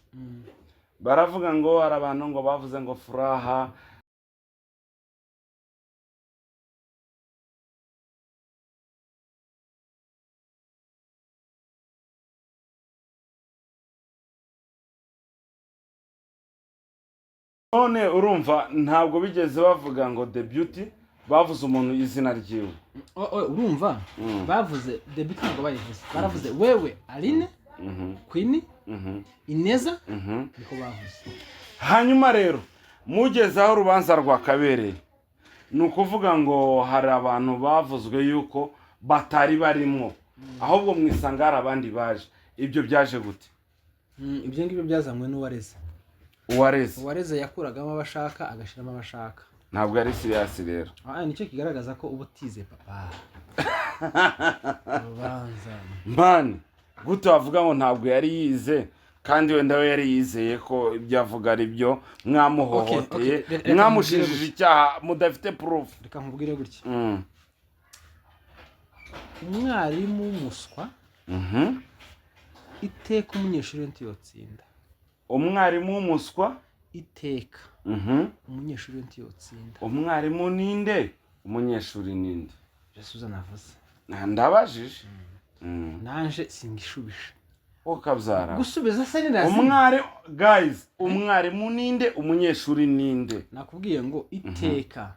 baravuga ngo hari abantu ngo bavuze ngo Furaha none urumva ntabwo bigeze bavuga ngo The Beauty, bavuze umuntu izina ryiwe. Urumva bavuze The Beauty, ntabwo bayivuze, baravuze wewe Aline, Queen, Ineza, niko bavuze. Hanyuma rero mugeze aho urubanza rwakabereye, ni ukuvuga ngo hari abantu bavuzwe yuko batari barimo, ahubwo mwisanga hari abandi baje. Ibyo byaje gute? Ibyo ngibyo byazanywe n'uwareze. Uwareze. Uwareze yakuragamo abashaka, agashyiramo abashaka. Ntabwo ari serious rero. Ah, nicyo kigaragaza ko uba utize papa urubanza. Man, gute wavuga ngo ntabwo yari yize, kandi wenda we yari yizeye ko ibyo avuga ari byo, mwamuhohoteye, Okay, okay. Reka mwamushinjije nkubwire icyaha mudafite proof. Reka nkubwire gutya. Umwarimu w'umuswa, iteka umunyeshuri we ntiyotsinda. Umwarimu w'umuswa. Iteka umunyeshuri we ntiyotsinda. Umwarimu ninde, umunyeshuri ninde? Jesuza navuze. Ndabajije. Nanje singishubije. Ukabyara. Gusubiza se ni lazima? Umwari, guys, umwarimu ninde, umunyeshuri ninde? Nakubwiye ngo iteka,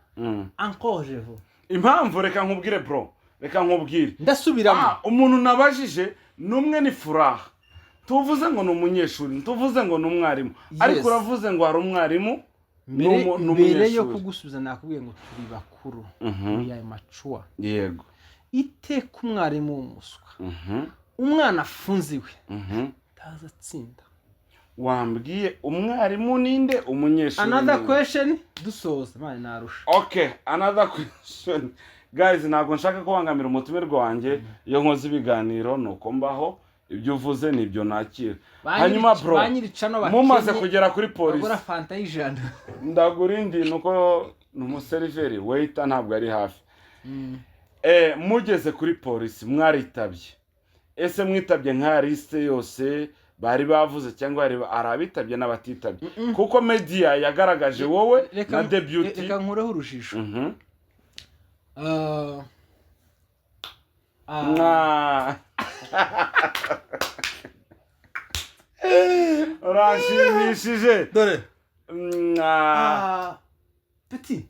encore je vous Impamvu, reka nkubwire bro, reka nkubwire. Ndasubiramo. Umuntu nabajije ni umwe, ni Furaha. Tuvuze ngo ni umunyeshuri, tuvuze ngo ni umwarimu, ariko uravuze ngo hari umwarimu Mbere mbere yo n'umunyeshuri. kugusubiza, nakubwiye ngo turi bakuru, we are mature. Iteka umwarimu w'umuswa, umwana afunze iwe, ntazatsinda. Wambwiye umwarimu ninde, umunyeshuri Another ninde? question dusoza, mani, narusha. Okay, another question. Guys, ntabwo nshaka kubangamira umutumirwa wanjye. Iyo nkoze ibiganiro nuko mbaho, ibyo uvuze nibyo nakira. Hanyuma bro, Banyiricano mumaze kugera kuri polisi, bagura fanta y'ijana. Ndagura indi, nuko ni umuseriveri, waiter ntabwo ari hafi. Mugeze kuri polisi mwaritabye. Ese mwitabye nka liste yose bari bavuze, cyangwa hari abitabye n'abatitabye? Kuko media yagaragaje wowe na Deputy. Reka nkureho urujijo. Ah, ah, Urashimishije. Dore. Mwa. Ah, petit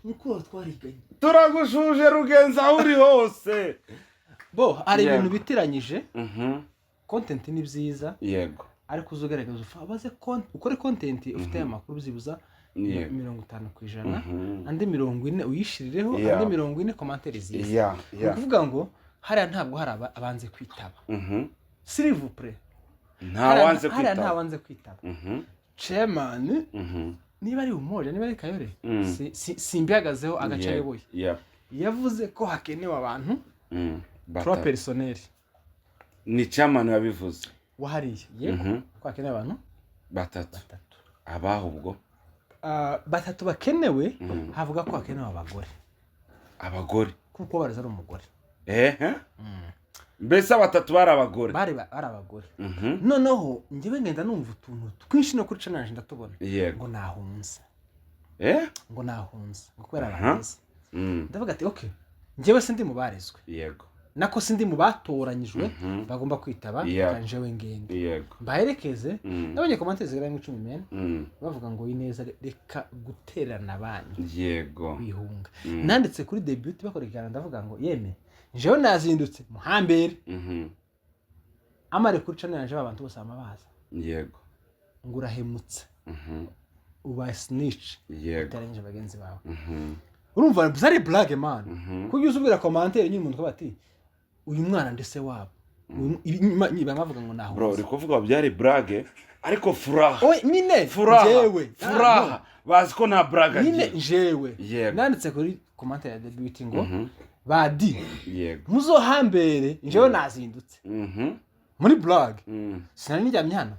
mukuru wawe twariganye. Turagushuje Rugenzi aho uri hose. Bo hari ibintu bitiranyije. Content ni byiza, ariko uza ugaragaza ubaze ukore content ufite amakuru byibuza 50%, andi 40 uyishirireho, andi 40 commentaire ziza. Ni ukuvuga ngo hariya ntabwo hari abanze kwitaba. S'il vous plaît. Nta wanze Hariya nta kwitaba. wanze kwitaba. Chairman, niba ari Umoja, niba ari Kayore, simbihagazeho agace ayoboye, yavuze ko hakenewe abantu trois Batatu. personnel. Ni chairman wabivuze? Wahariye, yego, ko hakenewe abantu Batatu. batatu. Abaho ubwo? Ah, batatu bakenewe, havuga ko hakenewe abagore. Abagore. Kuko baraza ari umugore. Ehe, mbese batatu bari abagore? Bari abagore. Noneho njyewe ngenda numva utuntu twinshi no kuri channel ndatubona, ngo nahunze, ngo nahunze, ngo kubera bareze. Ndavuga ati okay, njyewe sindi mu barezwe, nako sindi mu batoranyijwe bagomba kwitaba. Reka njyewe ngende mbaherekeze. Nabonye commentaire zigera mu 10 men bavuga ngo Ineza, reka guterana banyu kwihunga. Nanditse kuri debut bakora ikiganiro, ndavuga ngo yeme, njyewe nazindutse muhambere, amare kuri channel yanje abantu bose bama baza ngo urahemutse, ubaye snitch, uteranyije bagenzi bawe. Urumva byari blague, man. Kuko iyo uzubwira commentaire nyine umuntu akavuga ati uyu mwana ndetse wabo bamavuga ngo naho. Bro, uri kuvuga ngo byari blague, ariko furaha, Oye, nyine furaha, njyewe furaha, bazi ko nta blague nyine agira. Jewe nanditse kuri commentaire ya debut ngo badi muzohambere, njyewe nazindutse muri blague, sinari niryamye hano.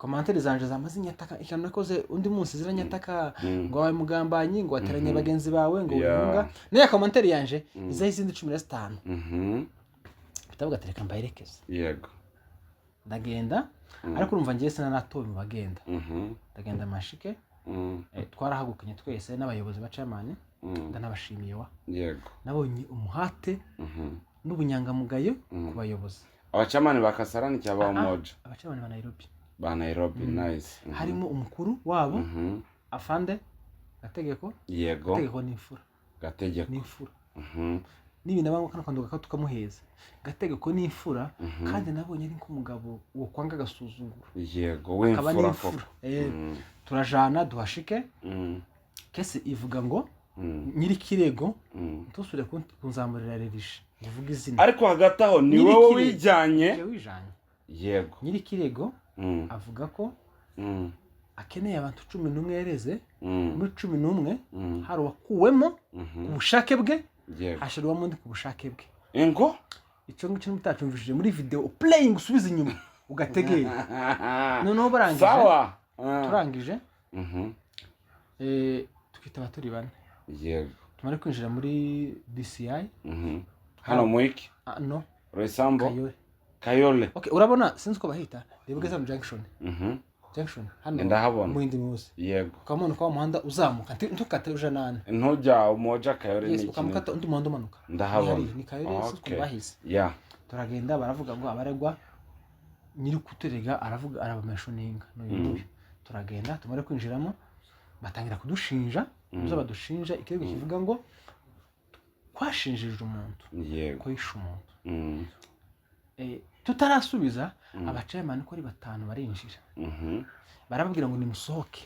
Commentaire zanje zamaze inyataka, ikintu nakoze undi munsi ziranyataka, ngo wawe mugambanyi, ngo wateranye bagenzi bawe, ngo wihunga. Niya commentaire yanje izaho izindi 15, bitavuga ati reka mbaherekeze. Ndagenda, ariko urumva ngewe sinanatowe mu bagenda. Ndagenda mashike. Twarahagukanye twese n'abayobozi ba chairman. Ndanabashimiye wa nabonye umuhate n'ubunyangamugayo ku bayobozi. Abachairman ba Kasarani cyangwa ba Umoja? Abachairman ba Nairobi. Ba Nairobi, nice. Harimo umukuru wabo, afande Gategeko. Gategeko ni imfura. Gategeko. Ni imfura. N'ibintu abangwa kano kantu tukamuheza. Gategeko ni imfura, kandi nabonye ari nk'umugabo wo kwanga agasuzuguro, akaba W'imfura n'imfura. koko. Turajana duhashike. Case ivuga ngo nyir'ikirego, ntusubire kunzamurira rerishe ngo uvuge izina. Ariko hagati aho ni Nyir'ikirego. wowe wijyanye? Njye wijanye. Nyir'ikirego avuga ko akeneye abantu 11 yareze. Muri 11 hari uwakuwemo ku bushake bwe, hashyirwamo undi ku bushake bwe. Ingo. Icyo ngicyo mutacyumvishije muri video, playing usubize inyuma ugategera. Noneho barangije, Sawa. turangije, twitaba turi bane. Tumare kwinjira muri DCI. Hano mwiki? Ah, no. Roysambu? Kayole. Kayole. Okay, urabona sinzi uko bahita, reba ugeze mu junction, junction hano. Ndahabona. Mu yindi munsi ukamanuka wa muhanda uzamuka, ntukate uja nane. Ntujya Umoja, Kayole Yes, ni iki? ukamukata undi muhanda umanuka. Ndahabona. Ni hariya, ni Kayole, sinzi ukuntu bahize. Turagenda, baravuga ngo abaregwa, nyiri kuturega aravuga, arabameshoninga n'uyu nguyu. Turagenda, tumare kwinjiramo batangira kudushinja ibyo badushinja. Ikirego kivuga ngo twashinjije umuntu ko yishe umuntu. Tutarasubiza, abachairman uko ari batanu barinjira, barababwira ngo nimusohoke.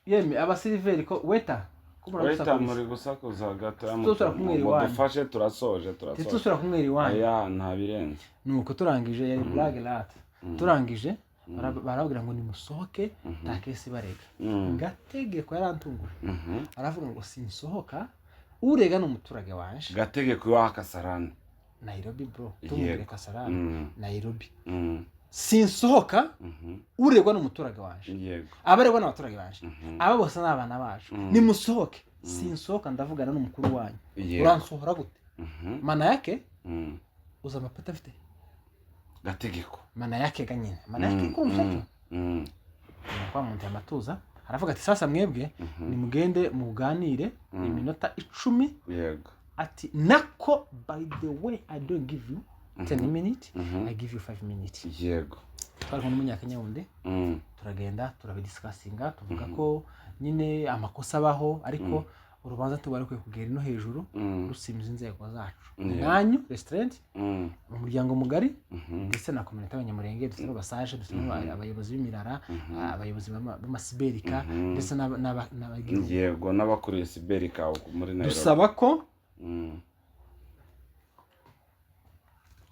Yeme abaserveur ko waiter ko Weta muragusakuza. Muri gusakuza gato. Tuzosubira kumwera iwanyu. Mudufashe, turasoje, turasoje. Ntituzosubira kumwera iwanyu. Aya nta birenze. Nuko turangije, yari blague lat. Turangije barababwira ngo nimusohoke, nta case barega. Gategeko yarantunguye, aravuga ngo sinsohoka, urega ni umuturage wanje. Gategeko iwaha Kasarani. Nairobi, bro, tumubwire. Kasarani, Nairobi. Sinsohoka, uregwa ni umuturage wanje. Abaregwa ni abaturage banje, aba bose ni abana bacu. Nimusohoke. Sinsohoka, ndavugana n'umukuru wanyu. Uransohora gute? Mana yake. Uzi amapeti afite? Gategeko. Mana yake ga nyine, mana yake kuri umusacu. Kwa muntu amatuza aravuga ati: "Sasa mwebwe nimugende muganire iminota 10." Ati nako, "By the way, I don't give you 10 minutes, I give you 5 minutes." Twari kumwe n'umunyakenya wundi. Turagenda turabidiscussinga, tuvuga ko nyine amakosa abaho, ariko urubanza tuba rukwiye kugera ino hejuru rusimbiza inzego zacu, mwanyu restaurant, mu muryango mugari, ndetse na community y'Abanyamurenge. Dufite n'abasaje, dufite abayobozi b'imirara, abayobozi b'amasiberika, ndetse n'abagihugu. Yego, n'abakuriye siberika muri Nairobi. Dusaba ko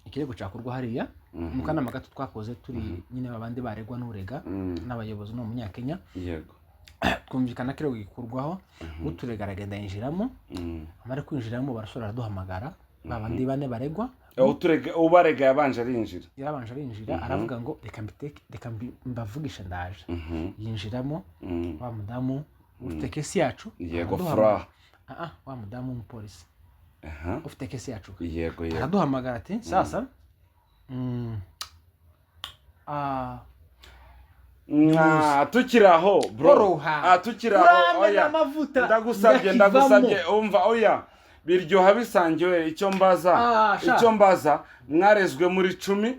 ikirego cyakorwa hariya. Mu kanama gato twakoze turi nyine babandi baregwa n'urega n'abayobozi ni umunyakenya. Twumvikana ko ikirego gikurwaho, uturega aragenda yinjiramo. Amara kwinjiramo, barasubira araduhamagara, ba bandi bane baregwa. Ubarega yabanje arinjira. Yarabanje arinjira, aravuga ngo reka mbiteke, reka mbavugishe, ndaje. Yinjiramo. Wa mudamu ufite case yacu araduhamagara. Fura. Ah, ah, wa mudamu w'umupolisi ufite case yacu yego yego araduhamagara ati: "Sasa Tukiri aho, bro. Koroha. Tukiri aho. Uramena Oya, amavuta ndagusabye. ndakivamo. Ndagusabye, umva, oya, biryoha bisangiwe. Icyo mbaza, Ah, sha. icyo mbaza, mwarezwe muri 11.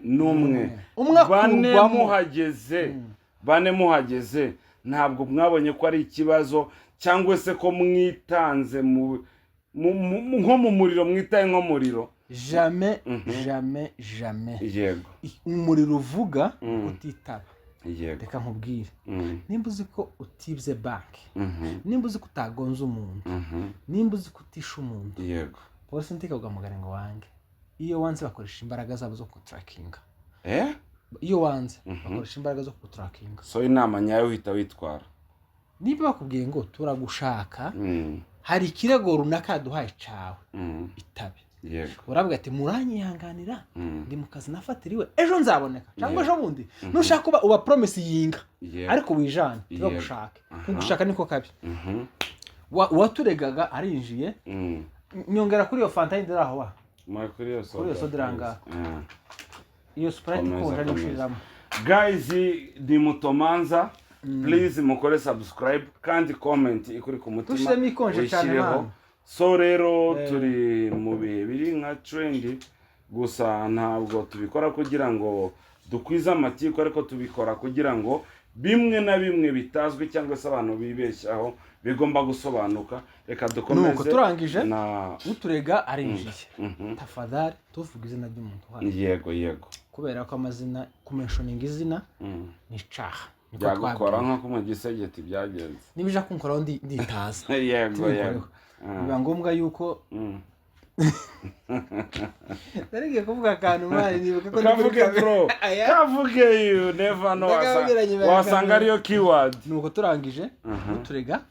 Umwe Bane akurwamo. muhageze, bane muhageze, ntabwo mwabonye ko ari ikibazo cyangwa se ko mwitanze nko mu muriro, mwitaye nko muriro? Jamais, jamais, jamais. Umuriro uvuga utitaba. Reka nkubwire, nimba uzi ko utibye banki, nimba uzi ko utagonze umuntu, nimba uzi ko utishe umuntu, polisi ntikaguhamagare ngo wange. Iyo wanze bakoresha imbaraga zabo zo kutrackinga. Iyo wanze bakoresha imbaraga zo kutrackinga. So inama nyayo, uhita witwara. Niba bakubwiye ngo turagushaka, hari ikirego runaka yaduhaye cawe, itabe. Uravuga ati: "Muranyihanganira, ndi mu kazi nafatiriwe, ejo nzaboneka cyangwa ejo bundi." Nushaka uba uba promise yinga, ariko wijane, ntibagushake. Kugushaka niko kabi. Uwaturegaga arinjiye. Nyongera kuri iyo fanta yindi iri aho wa. Mwa kuri iyo soda. Kuri iyo soda iranga. Iyo Sprite Komeza, ikonje ariyo komeza. ushiriramo. Guys, ni Mutomanza. Please mukore subscribe kandi comment ikuri ku mutima Dushyiremo ikonje cyane, uyishyireho. man. So rero turi mu bihe biri nka trend gusa, ntabwo tubikora kugira ngo dukwize amatiku, ariko tubikora kugira ngo bimwe na bimwe bitazwi cyangwa se abantu bibeshyaho bigomba gusobanuka. Reka dukomeze. Nuko turangije, na uturega arinjiye. Tafadhali, tuvuga izina ry'umuntu uhari, yego yego kubera ko amazina, kumentioninga izina ni icaha. Niko Byagukora twabwiwe. nko mu gisegeti byagenze. Niba ija kunkoraho nditaza. Yego. Tubikoreho. Biba ngombwa yuko narigiye kuvuga akantu mari nibuka ko ndi muri Kavuge, kamera. bro. Aya. Kavuge, you never know. Ndakabwira nyuma ya Wasanga kamera. ariyo keyword. Nuko turangije, uturega,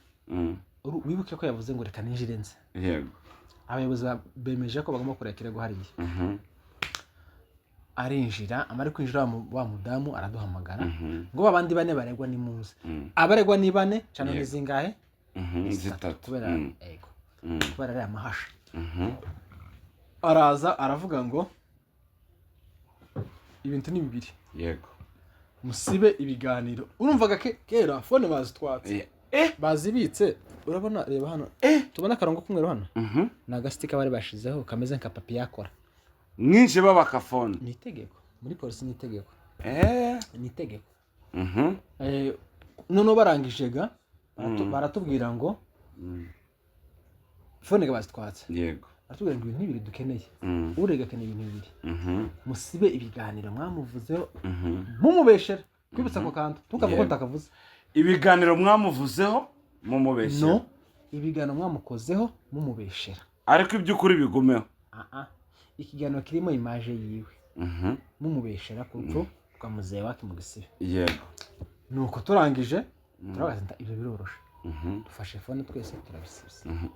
wibuke ko yavuze ngo reka ninjire nze. Abayobozi bemeje ko bagomba kureka ikirego hariya. Arinjira, amara kwinjira, wa mudamu araduhamagara ngo babandi bane baregwa ni muze. Abaregwa ni bane cyane. Ni zingahe? Zitatu. Kubera ego, kubera ariya mahasha. Araza aravuga ngo ibintu ni bibiri: musibe ibiganiro. Urumvaga kera phone bazitwatse, bazibitse. Urabona, reba hano, tubona akarongo k'umweru hano, ni agastika bari bashizeho kameze nka papi yakora. Mwinshi babaka phone. Ni itegeko muri polisi, ni itegeko, ni itegeko. Noneho barangije ga baratubwira ngo phone ga bazitwatse. Baratubwira ngo ibintu bibiri dukeneye, urega akeneye ibintu bibiri: musibe ibiganiro mwamuvuzeho mumubeshera. Kwibutsa ako kantu, ntukavuge ko ntakavuze. Ibiganiro mwamuvuzeho mumubeshyera. No, ibiganiro mwamukozeho mumubeshera. Ariko iby'ukuri bigumeho. Ah ah, ikiganiro kirimo image yiwe mumubeshera ku rupfu. Rwa muzehe wake mu Gisibe. Nuko turangije turabaza nti ibyo biroroshe, dufashe phone twese turabisubiza.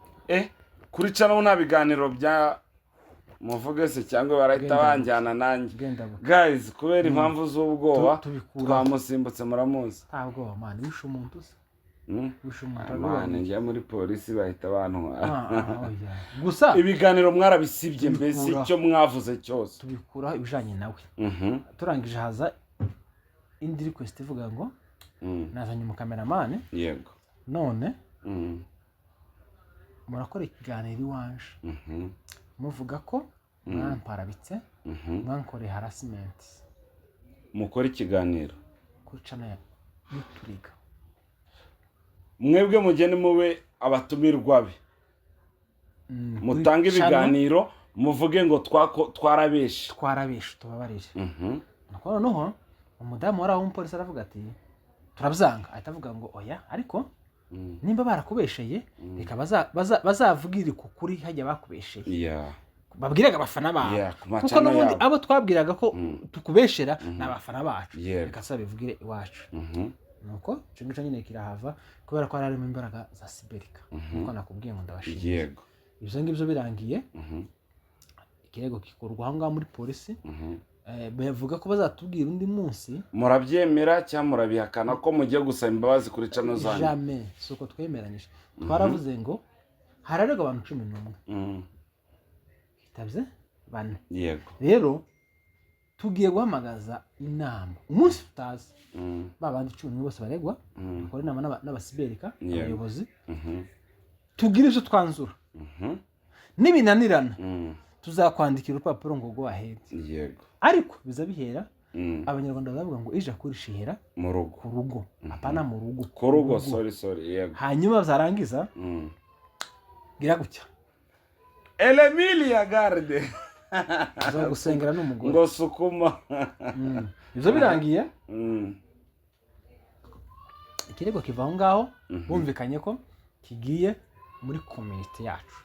Kuri channel nta biganiro bya muvuge se, cyangwa barahita Genda. banjyana nanjye? Genda buke. Guys, kubera impamvu z'ubwoba Tubikura. twamusimbutse, muramuzi. Nta bwoba, man, wishe umuntu se? Wishe umuntu? Man, njya muri polisi bahita bantwara. Ah, ah, oya. Gusa Ibiganiro mwarabisibye mbese? Tubikuraho. Icyo mwavuze cyose? Tubikuraho ibijanye nawe. Turangije haza indi request ivuga ngo nazanye umukameramani, none murakora ikiganiro iwanje, muvuga ko mwamparabitse, mwankoreye harassment. Mukore ikiganiro Kuri channel y'uturiga. Mwebwe mugende mube abatumirwa be, Kuri mutange channel ibiganiro, muvuge ngo twarabeshe. Twarabeshe, tubabarire. Nuko noneho umudamu wari aho w'umupolisi aravuga ati turabyanga, ahita avuga ngo oya, ariko nimba barakubesheye, reka bazavugire ku kuri hajya bakubesheye, babwiraga abafana babo, ku kuko macano n'ubundi yabo. abo twabwiraga ko tukubeshera ni abafana bacu. Reka tuzabivugire iwacu. Nuko icyo ngicyo nyine kirahava, kubera ko hari harimo imbaraga za siberika, nkuko nakubwiye ngo ndabashimiye. Ibyo ngibyo birangiye, ikirego gikorwa aho ngaho muri polisi. Bavuga ko bazatubwira undi munsi. Murabyemera cyangwa murabihakana ko mugiye gusaba imbabazi kuri channel zanyu? Jamais, si uko twemeranyije. Twaravuze ngo hararegwa abantu 11, hitabye bane. Rero tugiye guhamagaza inama umunsi tutazi, ba bandi 11 bose baregwa, dukora inama n'abasiberika, abayobozi, tugire ibyo twanzura. Nibinanirana, tuzakwandikira urupapuro ngo go ahead. Ariko biza bihera, Abanyarwanda bazavuga ngo ija kurishihera mu rugo. Ku rugo, apana mu rugo. Ku rugo, sorry, sorry, yego. Hanyuma zarangiza, gira gutya. Elemilia Garde. Zo gusengera n'umugore. Ngo sukuma. Ibyo birangiye, ikirego kiva aho ngaho, bumvikanye ko kigiye muri community yacu,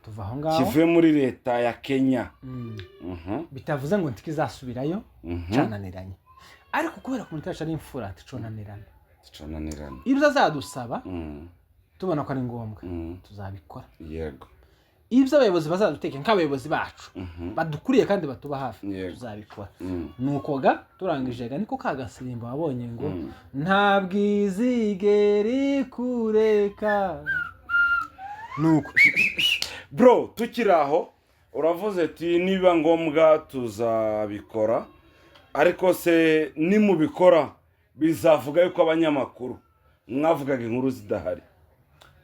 tuva aho ngaho. Kivuye muri leta ya Kenya. Bitavuze ngo ntikizasubirayo, cananiranye, ariko kubera community yacu ari imfura, nticonanirana. Ticonanirana. Ibyo azadusaba, tubona ko ari ngombwa, tuzabikora. Ibyo abayobozi bazaduteka nk'abayobozi bacu badukuriye kandi batuba hafi, tuzabikora. Nuko ga turangije ga niko ka gasirimbo wabonye ngo ntabwo izigera ikureka, nuko. Bro, tukiri aho, uravuze ati niba ngombwa tuzabikora, ariko se nimubikora bizavuga yuko abanyamakuru mwavugaga inkuru zidahari?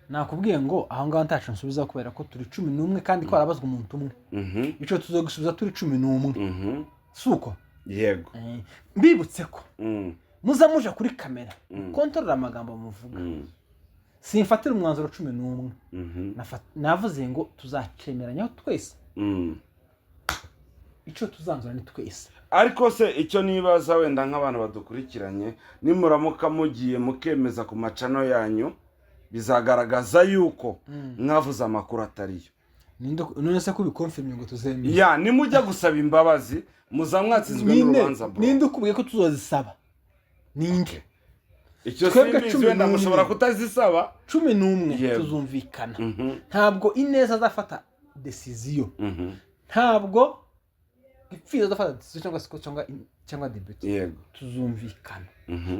Nakubwiye ngo aho ngaho ntacu nsubiza, kubera ko turi 11 kandi ko harabazwa umuntu umwe. Icyo tuzogusubiza turi 11. Si uko? Yego. Mbibutse ko muza muja kuri kamera, kontorora amagambo muvuga. Simfatira umwanzuro 11. Navuze ngo tuzacemeranyaho twese. Icyo tuzanzura ni twese. Ariko se icyo nibaza, wenda nk'abantu badukurikiranye, nimuramuka mugiye mukemeza ku macano yanyu, bizagaragaza yuko mwavuze amakuru atariyo? Ninde none se ko ubikonfirmye ngo tuzemere? Ya, nimujya gusaba imbabazi muza mwatsinzwe Ninde n'urubanza, bro. ninde ukubwiye ko tuzozisaba? Ninde? Icyo Twebwe simbizi, cumi wenda n'umwe. mushobora kutazisaba. 11. Tuzumvikana. Ntabwo Ineza azafata décision, ntabwo Gipfizi azafata décision, cyangwa se cyangwa debate. Tuzumvikana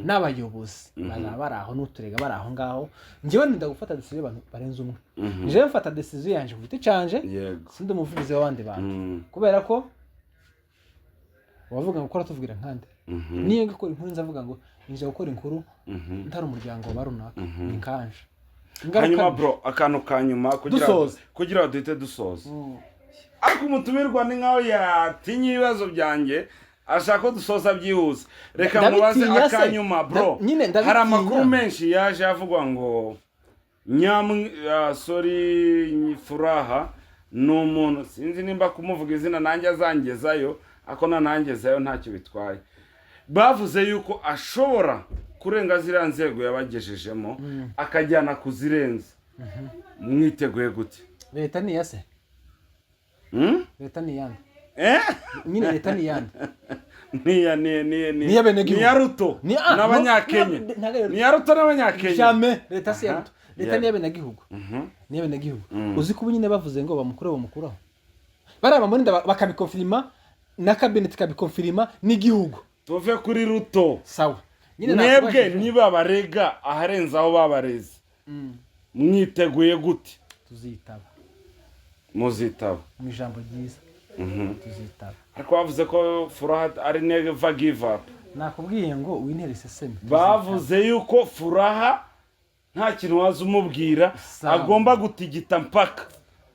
n'abayobozi, bazaba bari aho, n'uturega bari aho ngaho. Njyewe nenda gufata décision y'abantu barenze umwe. Njyewe mfata décision yanje ku giti canje, sindi umuvugizi w'abandi bantu, kubera ko wavuga ngo kora tuvugira nkande, niyo gukora inkuru nzavuga ngo ninjya gukora inkuru, ntari umuryango wa runaka, ni kanje. Ingaruka Hanyuma bro, akantu ka nyuma kugira Dusoza. kugira ngo duhite dusoza, ariko umutumirwa ni nkaho yatinye ibibazo byanjye, ashaka ko dusoza byihuse. Reka mubaze Ndabitinya se. akanyuma, bro. Nyine ndabitinya. Hari amakuru menshi yaje avugwa ngo nyamwe, sorry, Furaha ni umuntu, sinzi nimba kumuvuga izina nanjye azangezayo, ako nanangezayo ntacyo bitwaye. Bavuze yuko ashobora kurenga ziriya nzego yabagejejemo akajyana kuzirenza. Mwiteguye gute? Leta ni iya se? Hmm? Leta ni iyande? Eh? Nyine leta ni iyande? Niya niya niya. Ni iy'abenegihugu. Ni iya Ruto n'Abanyakenya. No, ntabwo ari Ni iya Ruto n'Abanyakenya. Jamais. Leta si iya Aha. Ruto. Leta Yego. ni iy'abenegihugu, ni iy'abenegihugu. Uzi ko ubu nyine bavuze ngo bamukureho, bamukuraho bariya bamurinda, bakabikonfirima na cabinet ikabikonfirima n'igihugu. Tuve kuri Ruto. Sawa nyine, Mwebwe nakubajije. niba barega aharenze aho babareze, mwiteguye gute? Tuzitaba. Muzitaba. Mu ijambo ryiza, tuzitaba. Ariko bavuze ko Furaha ari never give up. Nakubwiye ngo wintere iseseme. Bavuze yuko Furaha nta kintu waza umubwira, Sawa. agomba gutigita mpaka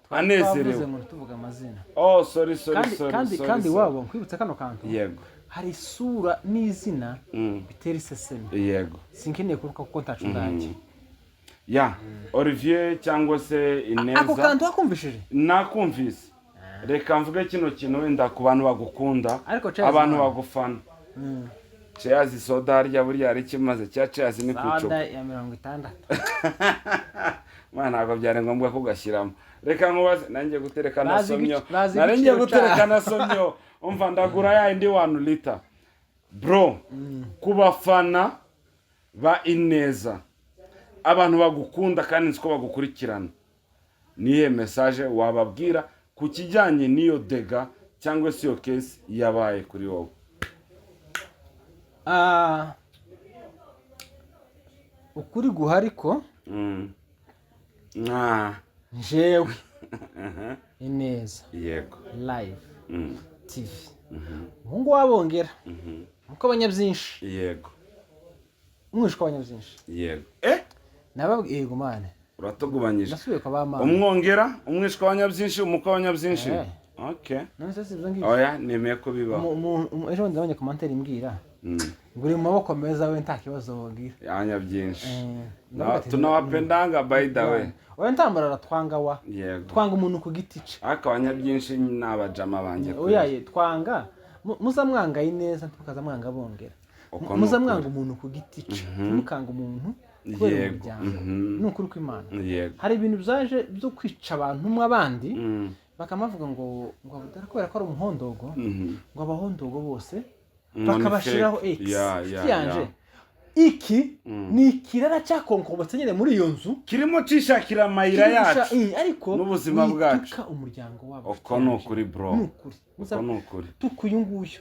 Twavuze anezerewe. ngo tuvuga amazina. Oh, sorry, sorry, Kandi sorry, kandi sorry, kandi sorry. wabo nkwibutsa kano kantu, hari isura n'izina bitera iseseme. Sinkeneye kuruka kuko ntacu ndajya. Ya Olivier cyangwa se Ako Ineza. kantu wakumvishije? Nakumvise. Reka mvuge kino kintu wenda ku bantu bagukunda, Ariko Cheers, abantu man. bagufana. Cheers, soda harya buriya hari ikimaze cya Cheers ni ku icupa. Soda ya 60. Mwana, ntabwo byari ngombwa ko ugashyiramo. Reka nkubaze, nanjye gutereka Bazi nasomyo. bazi Nari ngiye igiciro gutereka cyayo. nasomyo. Umva, ndagura ya indi 1 liter, bro. Ku bafana ba Ineza, abantu bagukunda kandi nzi ko bagukurikirana, niyihe message wababwira ku kijyanye n'iyo dégâts cyangwa se iyo case yabaye kuri wowe? Ah, ukuri guhari ko njewe Ineza Live TV, umuhungu wabongera nkuko abanyabyinshi, umwishwa w'abanyabyinshi. Yego, eh. Nababwiye, yego mane. Uratugubanyije. Nasubiye kwa ba mama. Umwongera, umwishwa w'abanyabyinshi, umukwe w'abanyabyinshi. Eh. Okay. None se si ibyo ngibyo? Oya, nemeye ko bibaho. Ejo bundi nabonye commentaire imbwira ngo uri mu maboko meza, we nta kibazo wabwira. Abanyabyinshi. Eh, ndavuga ati, Tunawapendanga, by the way. Oya, ntambarara, twanga wa twanga umuntu ku giti ce. Ariko abanyabyinshi ni abajama banjye kweli. Oya ye, twanga muza mwanga Ineza, ntimukaza mwanga bongera. Uko ni Muza ukuri. mwanga umuntu ku giti ce, ntimukanga umuntu kubera umuryango. Ni ukuri kw'Imana. Hari ibintu byaje byo kwica abantu mwe abandi bakamavuga ngo Abudara kubera ko ari umuhondogo, ngo abahondogo bose Ngo ni bakabashiraho fake. X. Ya, Inshuti yanje, ya. iki ni ikirara cyakonkobotse nyine muri iyo nzu. Kirimo cishakira amayira Kiri yacu ariko n'ubuzima bwacu. wituka umuryango wabo. Uko ni ukuri, bro. Ni ukuri. Uko ni ukuri. Tuka uyu nguyu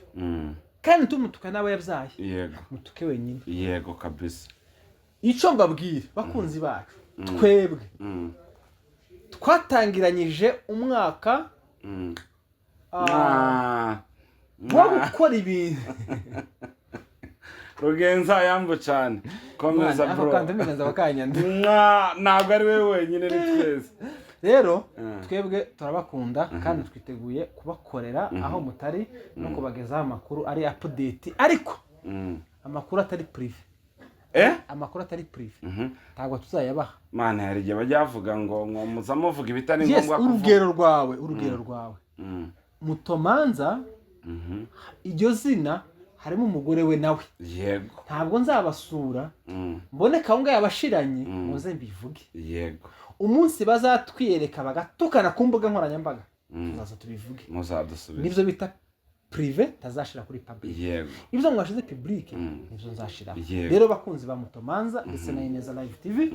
kandi tumutuka n'abo yabyaye, mutuke wenyine. Yego kabisa. Icyo mbabwira, bakunzi bacu, twebwe twatangiranyije umwaka wo gukora ibintu. Rugenza yambu cyane, komeza. Ako Bro. kantu migenza bakanyanda. Ntabwo ari wowe wenyine, ni twese. Rero twebwe turabakunda kandi twiteguye kubakorera aho mutari no kubagezaho amakuru ari update, ariko amakuru atari privé. Eh. Amakuru atari privé ntabwo tuzayabaha. Mana, hari igihe bajya bavuga ngo muza muvuga ibitari Yes. ngombwa kuvuga. Urugero rwawe, Mutomanza, iryo zina harimo umugore we nawe. Ntabwo nzabasura mbone kawunga yabashiranye ngo nze mbivuge. Umunsi bazatwiyereka bagatukana ku mbuga nkoranyambaga, tuzaza tubivuge. Muzadusubiza. Nibyo bita privé ntazashira kuri public. Ibyo mwashize public nibyo nzashiraho. Rero bakunzi ba Mutomanza ndetse na Ineza Live TV,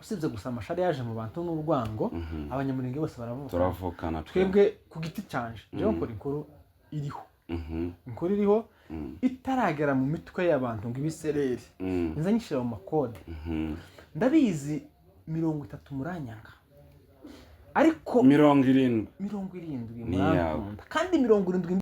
usibye gusa amashari yaje mu bantu n'urwango, Abanyamurenge bose baravuga. Turavukana pe. Twebwe ku giti cyanje, njyewe nkora inkuru iriho, inkuru iriho itaragera mu mitwe y'abantu ngo ibisereri, nza nyishyira mu makode. Ndabizi 30 muranyanga, ariko 70. 70 Ni iyawe. murankunda kandi 70.